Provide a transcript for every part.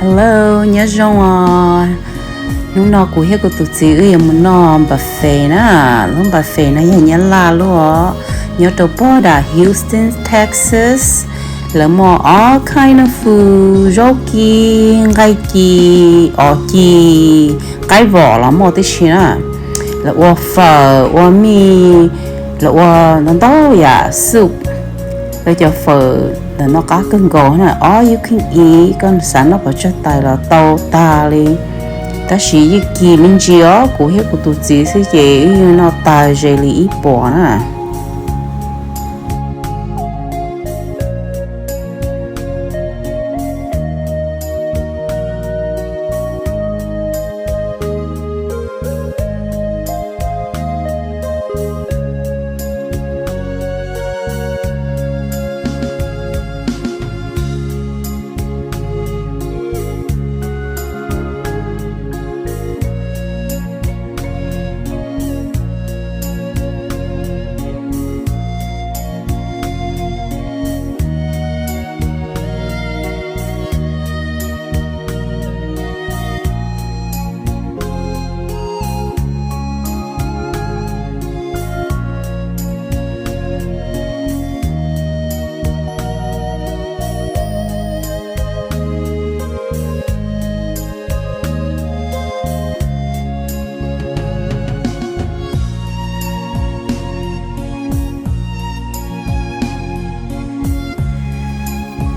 Hello, nyob zoo os. Hnub no kuv thiab kuv tus txiv wb yuav mus noj buffet na. Lub buffet no yog Nyab Laj lub os, nyob rau pog dam Houston, Texas. Lawv muaj all kind of food, zaub ci, nqaij ci, os ci, qaib vom los muaj tib si na. Lawv ua fawm, ua mij, lawv ua ntau ntau yam soup. Lawv cov fawm ntawm no qab kawg nkaus na, all you can eat, koj xav noj pov tsag tais los tau tag li. Tab sis yeej kim me ntsis os, kuv thiab kuv tus txiv xwb ces wb yeej noj tag ze li ib puas na.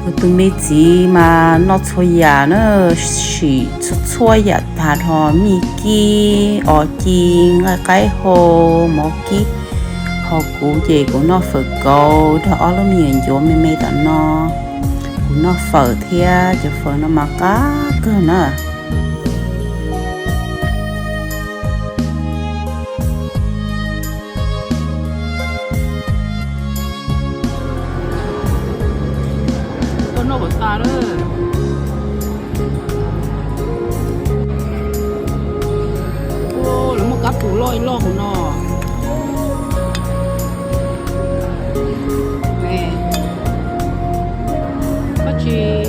Kuv tus me txiv mas noj txhua yam na, sim txhua txhua yam tag nrho, mij kib, os ci, nqaij qaib hau, mov kib. Ho kuv ces kuv noj fawm kauv nrog ob lub me nyuam ncuav me me tom no. Kuv noj fawm thiab, cov fawm no mas qab kawg na. Koj noj kom tas lawm. Lawv muaj kab tus loj ib loj hauv no. Koj tsis